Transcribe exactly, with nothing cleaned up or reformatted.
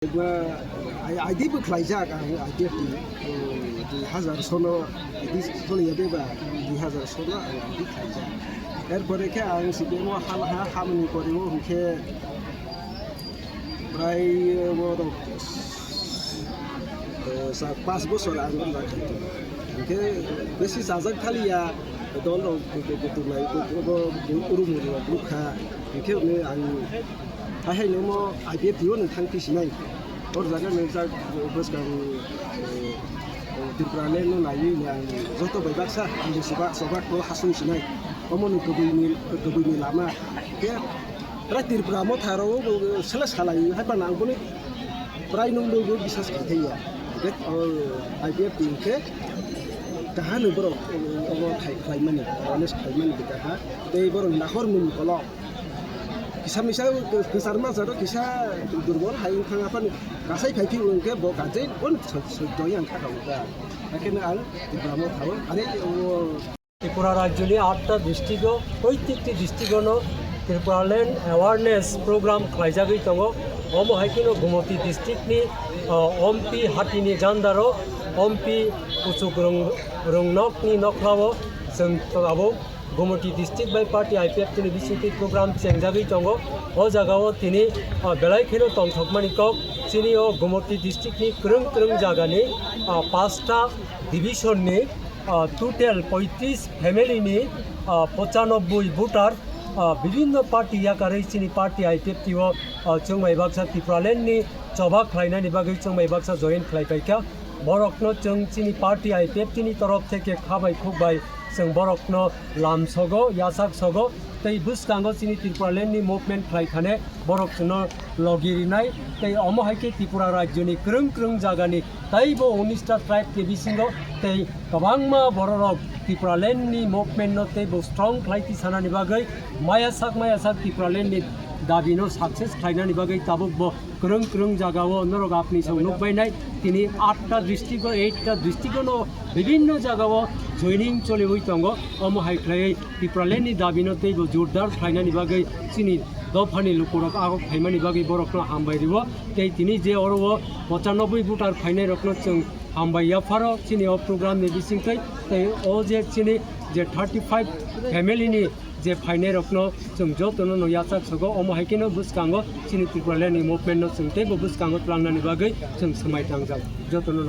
Ba, I D bo khlaijak ang, I D F T, um, dui hazar sono, I D choliya de ba, dui hazar sono ang I D khlaijak. Erpore khe ang C P M o hal ha, hamni pore o hwnkhe prai, eh, borok, eh, sa-, pas bosor ang o jaga khaito. Hwnkhe besi chajak thaliya, dol rok kutung lai, kutung bo, bo, urum rok bukha. Hwnkhe hwnwi ang Hai hai no mo I P F T o nwng thang pisinai. Or jaga nwng jak bwskang, eh, eh, Tripura le no naiwi nwng joto bai baksa ang bo subak sobak ko hasung sinai. Omo ni kubui ni, kubui ni lama. Ke prai Tripura mo tharo bo sele salai hai pa nang boni prai nung bo bisas khai thai ya. Ke, oh, I P F T ke kaha no borok, eh, omo khai, khai mani, honest khai mani ke kaha. Tei borok nahor mung kolok. Kisa misa kwchar masa rok kisa durbol hai wngkha aphano kasai phai phio hwnkhe bo kajai bon soi-, soito yang kha kha wngkha. Hakhe no ang Tripura mo thao. Are o Tripura rajyoni atta district o, proitekti district o no Tripura land awareness program khlaijagwi tongo. Omo hai kheno Gumoti district ni, ah, Ompi hatini jandaro Ompi Kuchuk Rung-, Rungnokni nokhlao chwng abo Gumoti district bai party I P F T ni bisingtwi program chengjagwi tongo. O jagao tini, ah, belai kheno tongthokmani kok chini o Gumoti district ni kwrwng kwrwng jagani, ah, pasta division ni, ah, total poitris family ni, ah, pochanobboi voter, ah, bibinno party yakarwi chini party I P F T o, ah, chwng bai baksa Tipraland ni choba khlainani bagwi chwng bai baksa join khlai paikha. Borokno chwng chini party I P F T ni torof theke kha bai khuk bai chwng borokno lam sogo, yasak sogo, tei bwskango chini Tipraland ni movement khlai thane borok chwngno logi rinai, tei omo hai khe Tripura rajyoni kwrwng kwrwng jagani teibo unis ta tribe ni bisingo tei kwbangma bororok Tipraland ni movement no teibo strong khlai tisanani bagwi maya sak maya sak Tipraland ni dabi no success khlainani bagwi tabuk bo kwrwng kwrwng jagao norok apni song nukbainai, tini atta district o, eight ta district o no bibinno jagao joining choliwi tongo. Omo hai khlaiwi Tipraland ni dabi no teibo jordar khlainani bagwi chini dophani lukurok agok phaimani bagwi borokno hambai rio. Tei tini je oro o pochanoboi voter phainai rokno chwng hambai yapharo chini o program ni bisingtwi, tei o je chini je thirty five family ni je phainai rokno chwng jotono no yachak sogo, omo hai kheno bwskango chini Tipraland ni movement no chwng teibo bwskango tlangnani bagwi chwng swmai tangjak jotono.